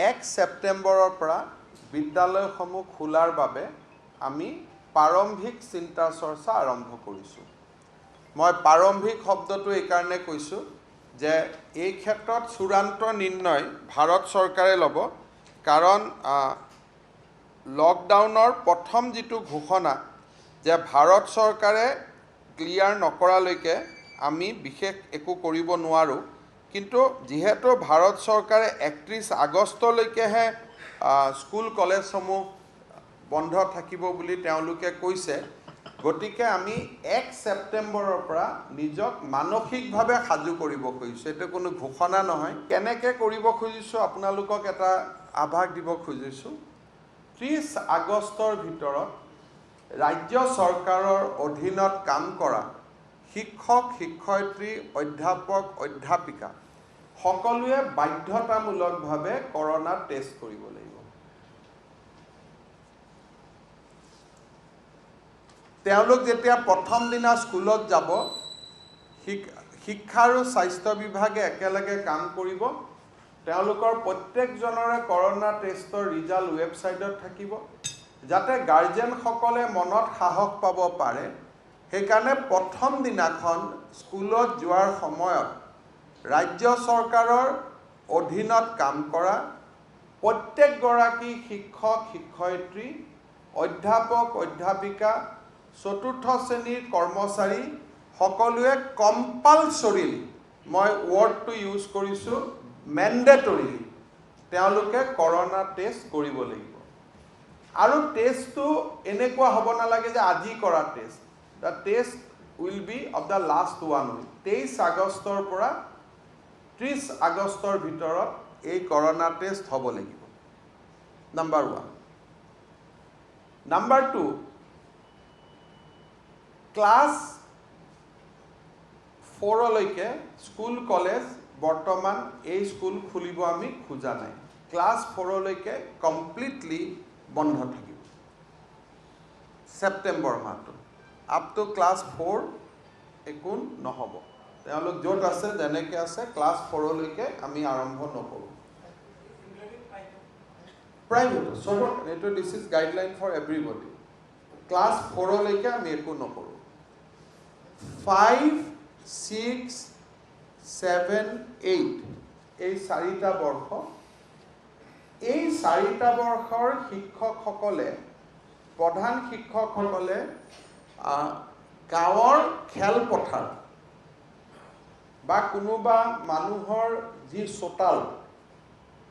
1 ছেপ্টেম্বৰৰ পৰা বিদ্যালয়সমূহ খোলাৰ বাবে আমি প্ৰাৰম্ভিক চিন্তা চৰ্চা আৰম্ভ কৰিছোঁ। মই প্ৰাৰম্ভিক শব্দটো এইকাৰণে কৈছোঁ যে এই ক্ষেত্ৰত চূড়ান্ত নিৰ্ণয় ভাৰত চৰকাৰে ল'ব, কাৰণ লকডাউনৰ প্ৰথম যিটো ঘোষণা যে ভাৰত চৰকাৰে ক্লিয়াৰ নকৰালৈকে আমি বিশেষ একো কৰিব নোৱাৰোঁ। কিন্তু যিহেতু ভাৰত চৰকাৰে 31 আগষ্টলৈকেহে স্কুল কলেজসমূহ বন্ধ থাকিব বুলি তেওঁলোকে কৈছে, গতিকে আমি 1 ছেপ্টেম্বৰৰ পৰা নিজক মানসিকভাৱে সাজু কৰিব খুজিছোঁ। এইটো কোনো ঘোষণা নহয়। কেনেকৈ কৰিব খুজিছোঁ আপোনালোকক এটা আভাস দিব খুজিছোঁ। 30 আগষ্টৰ ভিতৰত ৰাজ্য চৰকাৰৰ অধীনত কাম কৰা শিক্ষক, শিক্ষয়িত্ৰী, অধ্যাপক, অধ্যাপিকা সকলোৱে বাধ্যতামূলকভাৱে কৰোণা টেষ্ট কৰিব লাগিব। তেওঁলোক যেতিয়া প্ৰথম দিনা স্কুলত যাব, শিক্ষা আৰু স্বাস্থ্য বিভাগে একেলগে কাম কৰিব। তেওঁলোকৰ প্ৰত্যেকজনৰে কৰোণা টেষ্টৰ ৰিজাল্ট ৱেবছাইটত থাকিব, যাতে গাৰ্জেনসকলে মনত সাহস পাব পাৰে। সেইকাৰণে প্ৰথম দিনাখন স্কুলত যোৱাৰ সময়ত ৰাজ্য চৰকাৰৰ অধীনত কাম কৰা প্ৰত্যেকগৰাকী শিক্ষক, শিক্ষয়িত্ৰী, অধ্যাপক, অধ্যাপিকা, চতুৰ্থ শ্ৰেণীৰ কৰ্মচাৰী সকলোৱে কম্পালচৰিলি, মই ৱৰ্ডটো ইউজ কৰিছোঁ মেণ্ডেটৰিলি, তেওঁলোকে কৰোণা টেষ্ট কৰিব লাগিব। আৰু টেষ্টটো এনেকুৱা হ'ব নালাগে যে আজি কৰা test. The test will be of the last 1 week. 23 আগষ্টৰ পৰা 30 আগষ্টৰ ভিতৰত এই কৰোণা টেষ্ট হ'ব লাগিব। Number 1। নাম্বাৰ 2, ক্লাছ 4লৈকে স্কুল কলেজ বৰ্তমান এই স্কুল খুলিব আমি খোজা নাই। ক্লাছ 4লৈকে কমপ্লিটলি বন্ধ থাকিব ছেপ্টেম্বৰ মাহটো। আপ টু ক্লাছ 4 একো নহ'ব। তেওঁলোক য'ত আছে যেনেকৈ আছে ক্লাছ 4লৈকে আমি আৰম্ভ নকৰোঁ। প্ৰাইভেট চবৰ এইটো this is guideline for everybody. Class 4লৈকে আমি একো নকৰোঁ। 5, 6, 7, 8 এই চাৰিটা বৰ্ষ, এই চাৰিটা বৰ্ষৰ শিক্ষকসকলে, প্ৰধান শিক্ষকসকলে গাঁৱৰ খেলপথাৰ বা কোনোবা মানুহৰ যি চোতাল,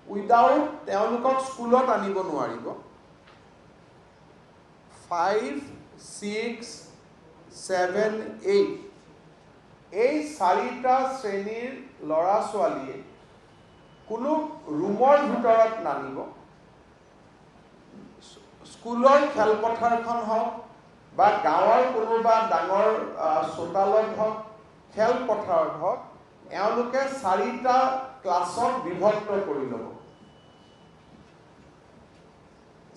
উইদাউট তেওঁলোকক স্কুলত আনিব নোৱাৰিব। 5, 6, 7, 8 এই চাৰিটা শ্ৰেণীৰ ল'ৰা ছোৱালীয়ে কোনো ৰুমৰ ভিতৰত নানিব। স্কুলৰ খেলপথাৰখন হওক বা গাঁৱৰ কোনোবা ডাঙৰ চোতালত হওক, খেলপথাৰত হওক, এওঁলোকে চাৰিটা ক্লাছত বিভক্ত কৰি ল'ব,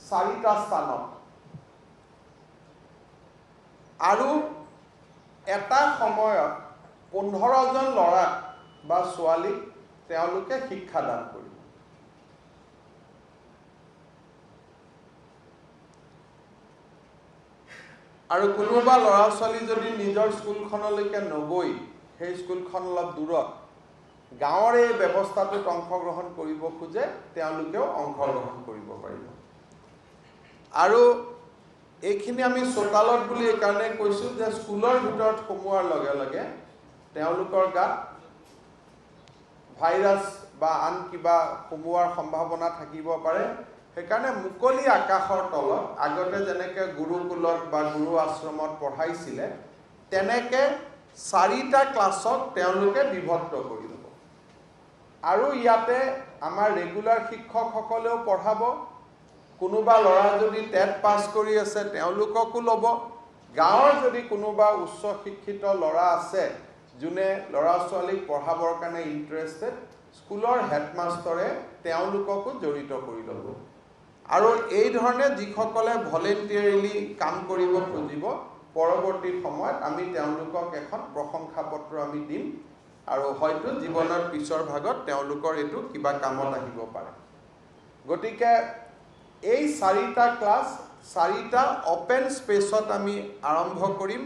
চাৰিটা স্থানত। আৰু এটা সময়ত 15জন ল'ৰাক বা ছোৱালীক তেওঁলোকে শিক্ষাদান কৰিব। আৰু কোনোবা ল'ৰা ছোৱালী যদি নিজৰ স্কুলখনলৈকে নগৈ সেই স্কুলখন অলপ দূৰত, গাঁৱৰ এই ব্যৱস্থাটোত অংশগ্ৰহণ কৰিব খোজে, তেওঁলোকেও অংশগ্ৰহণ কৰিব পাৰিব। আৰু এইখিনি আমি চোতালত বুলি এইকাৰণে কৈছোঁ যে স্কুলৰ ভিতৰত সোমোৱাৰ লগে লগে তেওঁলোকৰ গাত ভাইৰাছ বা আন কিবা সোমোৱাৰ সম্ভাৱনা থাকিব পাৰে। সেইকাৰণে মুকলি আকাশৰ তলত আগতে যেনেকৈ গুৰুকুলত বা গুৰু আশ্ৰমত পঢ়াইছিলে, তেনেকৈ চাৰিটা ক্লাছত তেওঁলোকে বিভক্ত কৰি ল'ব। আৰু ইয়াতে আমাৰ ৰেগুলাৰ শিক্ষকসকলেও পঢ়াব, কোনোবা ল'ৰা যদি টেট পাছ কৰি আছে তেওঁলোককো ল'ব, গাঁৱৰ যদি কোনোবা উচ্চ শিক্ষিত ল'ৰা আছে যোনে ল'ৰা ছোৱালীক পঢ়াবৰ কাৰণে ইণ্টাৰেষ্টেড, স্কুলৰ হেডমাষ্টৰে তেওঁলোককো জড়িত কৰি ল'ব। আৰু এই ধৰণে যিসকলে ভলেণ্টিয়াৰলি কাম কৰিব খুজিব, পৰৱৰ্তী সময়ত আমি তেওঁলোকক এখন প্ৰশংসা পত্ৰ আমি দিম আৰু হয়তো জীৱনৰ পিছৰ ভাগত তেওঁলোকৰ এইটো কিবা কামত আহিব পাৰে। গতিকে এই চাৰিটা ক্লাছ চাৰিটা অ'পেন স্পেচত আমি আৰম্ভ কৰিম।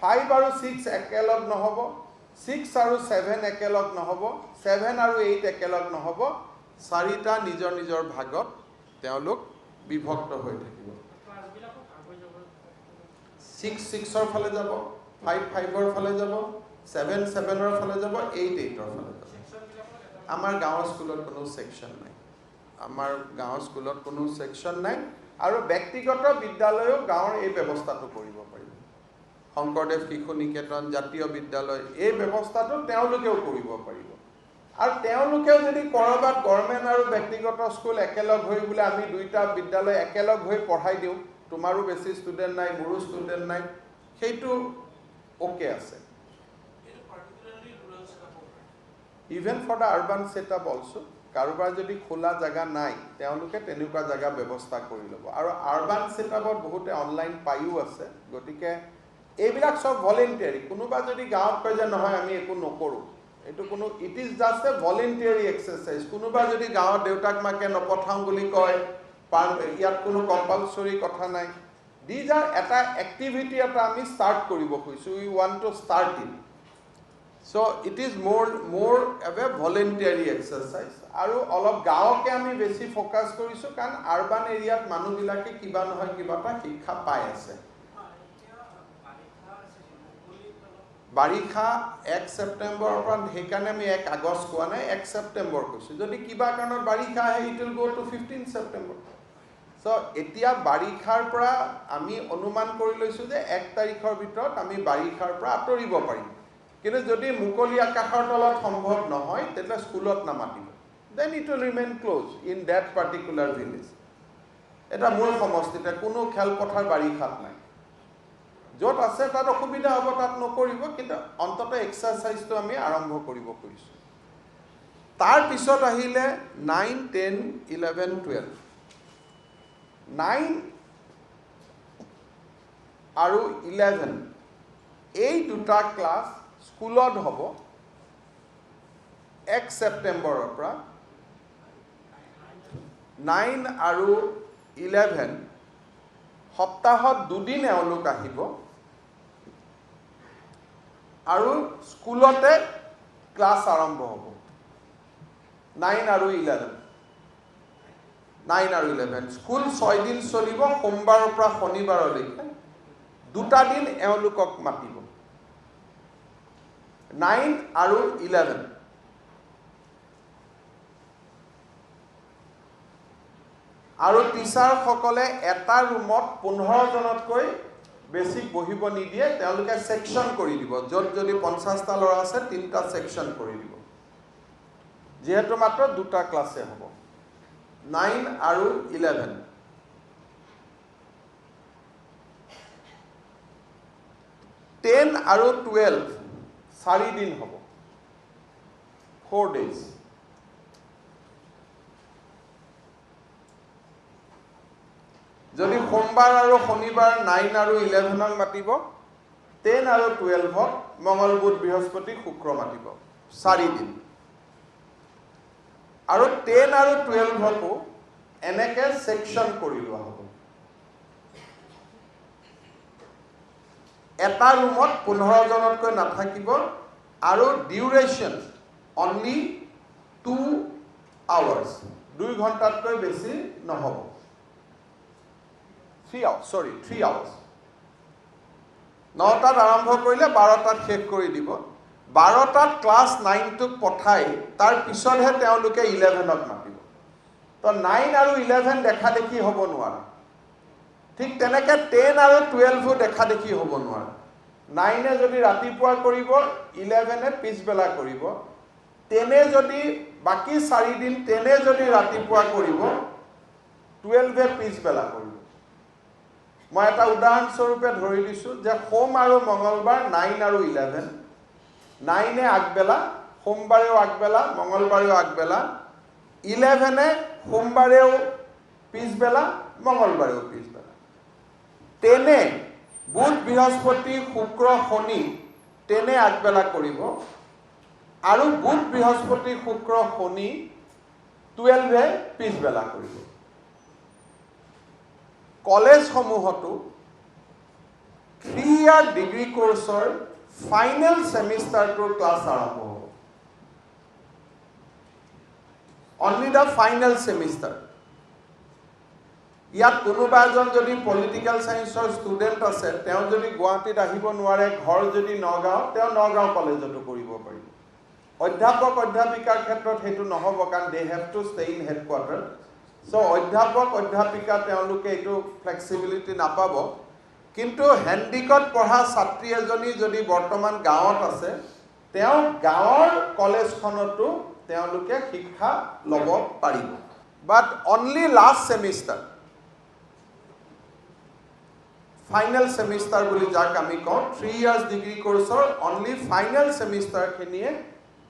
5 আৰু 6 একেলগ নহ'ব, 6 আৰু 7 একেলগ নহ'ব, 7 আৰু 8 একেলগ নহ'ব, চাৰিটা নিজৰ নিজৰ ভাগত তেওঁলোক বিভক্ত হৈ থাকিব। 6 6ৰ ফালে যাব, 5 5ৰ ফালে যাব, 7 7ৰ ফালে যাব, 8 8ৰ ফালে যাব। আমাৰ গাঁৱৰ স্কুলত কোনো ছেকশ্যন নাই, আমাৰ গাঁৱৰ স্কুলত কোনো ছেকশ্যন নাই। আৰু ব্যক্তিগত বিদ্যালয়েও গাঁৱৰ এই ব্যৱস্থাটো কৰিব পাৰিব। শংকৰদেৱ শিশু নিকেতন, জাতীয় বিদ্যালয়, এই ব্যৱস্থাটো তেওঁলোকেও কৰিব পাৰিব। আৰু তেওঁলোকেও যদি ক'ৰবাত গভৰ্ণমেণ্ট আৰু ব্যক্তিগত স্কুল একেলগ হৈ বোলে আমি দুইটা বিদ্যালয় একেলগ হৈ পঢ়াই দিওঁ, তোমাৰো বেছি ষ্টুডেণ্ট নাই, মোৰো ষ্টুডেণ্ট নাই, সেইটো অ'কে আছে। Even for the urban setup also, কাৰোবাৰ যদি খোলা জেগা নাই, তেওঁলোকে তেনেকুৱা জেগা ব্যৱস্থা কৰি ল'ব। আৰু আৰবান ছেটআপত বহুতে অনলাইন পায়ো আছে। গতিকে এইবিলাক চব ভলেণ্টিয়াৰী। কোনোবা যদি গাঁৱত কয় যে নহয় আমি একো নকৰোঁ, এইটো কোনো, it is just a voluntary exercise. কোনোবা যদি গাঁৱত দেউতাক মাকে নপঠাওঁ বুলি কয়, ইয়াত কোনো কম্পালচৰি কথা নাই। These are এটা এক্টিভিটি এটা আমি ষ্টাৰ্ট কৰিব খুজিছোঁ, we want to start it. So it is more of a voluntary exercise. আৰু অলপ গাঁৱকে আমি বেছি ফ'কাছ কৰিছোঁ, কাৰণ আৰবান এৰিয়াত মানুহবিলাকে কিবা নহয় কিবা এটা শিক্ষা পাই আছে। বাৰিষা 1 ছেপ্টেম্বৰৰ পৰা, সেইকাৰণে আমি 1 আগষ্ট কোৱা নাই, 1 ছেপ্টেম্বৰ কৈছোঁ। যদি কিবা কাৰণত বাৰিষা আহে, it will go to 15 September. So এতিয়া বাৰিষাৰ পৰা আমি অনুমান কৰি লৈছোঁ যে 1 তাৰিখৰ ভিতৰত আমি বাৰিষাৰ পৰা আঁতৰিব পাৰিম। কিন্তু যদি মুকলি আকাশৰ তলত সম্ভৱ নহয়, তেতিয়া স্কুলত নামাতিব, then it will remain close in that particular village. এটা মোৰ সমষ্টিতে কোনো খেলপথাৰ বাৰিষাত নাই, য'ত আছে তাত অসুবিধা হ'ব, তাত নকৰিব, কিন্তু অন্ততঃ এক্সাৰচাইজটো আমি আৰম্ভ কৰিব খুজিছোঁ। তাৰপিছত আহিলে 9, 10, 11, 12। 9 আৰু 11 এই দুটা ক্লাছ স্কুলত হ'ব 1 ছেপ্টেম্বৰৰ পৰা। 9 আৰু 11 সপ্তাহত দুদিন এওঁলোক আহিব আৰু স্কুলতে ক্লাছ আৰম্ভ হ'ব। 9 আৰু 11, 9 আৰু 11 স্কুল 6 দিন চলিব, সোমবাৰৰ পৰা শনিবাৰলৈকে। দুটা দিন এওঁলোকক মাতিব, 9 আৰু 11। আৰু টিচাৰসকলে এটা ৰুমত 15 জনতকৈ বেছি বহিব নিদিয়ে, তেওঁলোকে ছেকশ্যন কৰি দিব। য'ত যদি 50টা ল'ৰা আছে, 3টা ছেকশ্যন কৰি দিব, যিহেতু মাত্ৰ দুটা ক্লাছে হ'ব, 9 আৰু 11। 10 আৰু 12 4 দিন হ'ব, 4 ডেইজ। যদি সোমবাৰ আৰু শনিবাৰ 9 আৰু 11ক মাতিব, 10 আৰু 12ক মঙল, বুধ, বৃহস্পতি, শুক্ৰ মাতিব, 4 দিন। আৰু 10 আৰু 12কো এনেকে ছেকশ্যন কৰি লোৱা হ'ব। এটা ৰুমত 15 জনতকৈ নাথাকিব আৰু ডিউৰেশ্যন অনলি 2 আৱাৰ্ছ, 2 ঘণ্টাতকৈ বেছি নহ'ব। 3 আৱাৰ্ছ। 9টাত আৰম্ভ কৰিলে 12টাত শেষ কৰি দিব। 12টাত ক্লাছ 9টোক পঠাই তাৰ পিছতহে তেওঁলোকে 11ক মাতিব। তো 9 আৰু 11 দেখা দেখি হ'ব নোৱাৰে, ঠিক তেনেকৈ 10 আৰু 12ও দেখা দেখি হ'ব নোৱাৰে। 9এ যদি ৰাতিপুৱা কৰিব, 11এ পিছবেলা কৰিব। 10এ যদি বাকী 4 দিন 10এ যদি ৰাতিপুৱা কৰিব, 12এ পিছবেলা কৰিব। মই এটা উদাহৰণস্বৰূপে ধৰি দিছোঁ যে সোম আৰু মঙলবাৰ 9 আৰু 11, 9এ আগবেলা, সোমবাৰেও আগবেলা, মঙলবাৰেও আগবেলা, 11এ সোমবাৰেও পিছবেলা, মঙলবাৰেও পিছবেলা। 10এ বুধ, বৃহস্পতি, শুক্ৰ, শনি 10এ আগবেলা কৰিব আৰু বুধ, বৃহস্পতি, শুক্ৰ, শনি টুৱেলভে পিছবেলা কৰিব। কলেজসমূহতো 3 ইয়াৰ ডিগ্ৰী কোৰ্চৰ ফাইনেল ছেমিষ্টাৰটোৰ ক্লাছ আৰম্ভ হ'ব, অনলি the final semester. ইয়াত কোনোবা এজন যদি পলিটিকেল ছায়েন্সৰ ষ্টুডেণ্ট আছে, তেওঁ যদি গুৱাহাটীত আহিব নোৱাৰে, ঘৰ যদি নগাঁৱত, তেওঁ নগাঁও কলেজতো কৰিব পাৰিব। অধ্যাপক অধ্যাপিকাৰ ক্ষেত্ৰত সেইটো নহ'ব, কাৰণ they have to stay in headquarter. So অধ্যাপক অধ্যাপিকা তেওঁলোকে এইটো ফ্লেক্সিবিলিটি নাপাব। কিন্তু হেণ্ডিকত পঢ়া ছাত্ৰী এজনী যদি বৰ্তমান গাঁৱত আছে, তেওঁ গাঁৱৰ কলেজখনতো তেওঁলোকে শিক্ষা ল'ব পাৰিব, but only last semester, final semester বুলি যাক আমি কওঁ, 3 ইয়াৰ্ছ ডিগ্ৰী কোৰ্চৰ অনলি ফাইনেল ছেমিষ্টাৰখিনিয়ে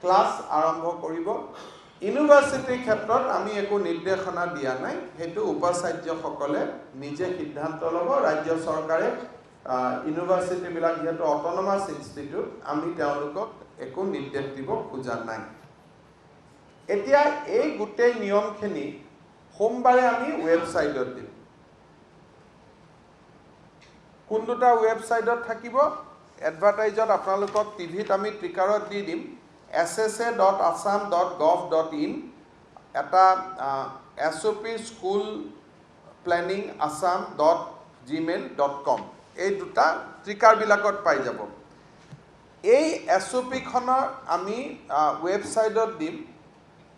ক্লাছ আৰম্ভ কৰিব। ইউনিভাৰ্চিটিৰ ক্ষেত্ৰত আমি একো নিৰ্দেশনা দিয়া নাই। সেইটো উপাচাৰ্যসকলে নিজে সিদ্ধান্ত ল'ব। ৰাজ্য চৰকাৰে, ইউনিভাৰ্চিটিবিলাক যিহেতু অট'নমাছ ইনষ্টিটিউট, আমি তেওঁলোকক একো নিৰ্দেশ দিব খোজা নাই। এতিয়া এই গোটেই নিয়মখিনি সোমবাৰে আমি ৱেবছাইটত দিম। কোন দুটা ৱেবছাইটত থাকিব? এডভাৰটাইজত আপোনালোকক টিভিত আমি ট্ৰিকাৰত দি দিম। ssa.assam.gov.in এটা, sop school planning assam.gmail.com, এই দুটা ট্ৰিকাৰবিলাকত পাই যাব। এই এছ অ' পিখনৰ আমি ৱেবছাইটত দিম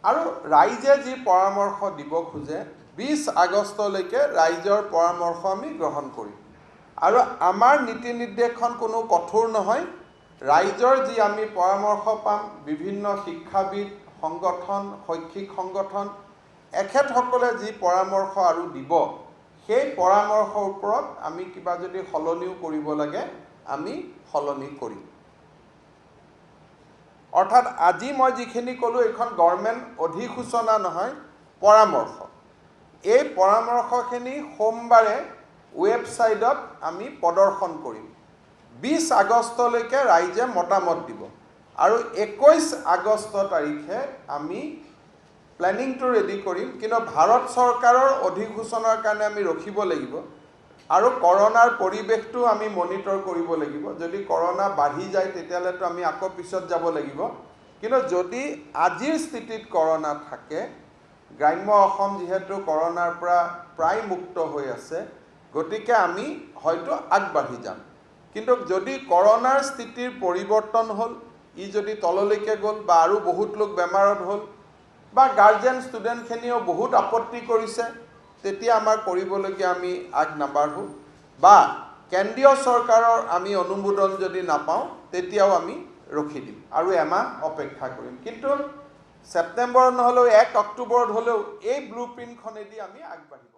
আৰু ৰাইজে যি পৰামৰ্শ দিব খোজে, 20 আগষ্টলৈকে ৰাইজৰ পৰামৰ্শ আমি গ্ৰহণ কৰিম। আৰু আমাৰ নীতি নিৰ্দেশখন কোনো কঠোৰ নহয়। ৰাইজৰ যি আমি পৰামৰ্শ পাম, বিভিন্ন শিক্ষাবিদ, সংগঠন, শৈক্ষিক সংগঠন, এখেতসকলে যি পৰামৰ্শ আৰু দিব, সেই পৰামৰ্শৰ ওপৰত আমি কিবা যদি সলনিও কৰিব লাগে, আমি সলনি কৰিম। অৰ্থাৎ আজি মই যিখিনি ক'লোঁ, এইখন গভৰ্ণমেণ্ট অধিসূচনা নহয়, পৰামৰ্শ। এই পৰামৰ্শখিনি সোমবাৰে ৱেবছাইটত আমি প্ৰদৰ্শন কৰিম। 20 আগষ্টলৈকে ৰাইজে মতামত দিব আৰু 21 আগষ্ট তাৰিখে আমি প্লেনিংটো ৰেডি কৰিম। কিন্তু ভাৰত চৰকাৰৰ অধিসূচনাৰ কাৰণে আমি ৰখিব লাগিব আৰু কৰোণাৰ পৰিৱেশটো আমি মনিটৰ কৰিব লাগিব। যদি কৰোণা বাঢ়ি যায়, তেতিয়াহ'লেতো আমি আকৌ পিছত যাব লাগিব। কিন্তু যদি আজিৰ স্থিতিত কৰোণা থাকে, গ্ৰাম্য অসম যিহেতু কৰোণাৰ পৰা প্ৰায় মুক্ত হৈ আছে, গতিকে আমি হয়তো আগবাঢ়ি যাম। কিন্তু যদি কৰোণাৰ স্থিতিৰ পৰিৱৰ্তন হ'ল, ই যদি তললৈকে গ'ল বা আৰু বহুত লোক বেমাৰত হ'ল বা গাৰ্জেন ষ্টুডেণ্টখিনিয়েও বহুত আপত্তি কৰিছে, তেতিয়া আমাৰ কৰিবলগীয়া আমি আগ নাবাঢ়োঁ বা কেন্দ্ৰীয় চৰকাৰৰ আমি অনুমোদন যদি নাপাওঁ, তেতিয়াও আমি ৰখি দিম আৰু এমাহ অপেক্ষা কৰিম। কিন্তু ছেপ্টেম্বৰত নহ'লেও 1 অক্টোবৰত হ'লেও এই ব্লু প্ৰিণ্টখনেদি আমি আগবাঢ়িব।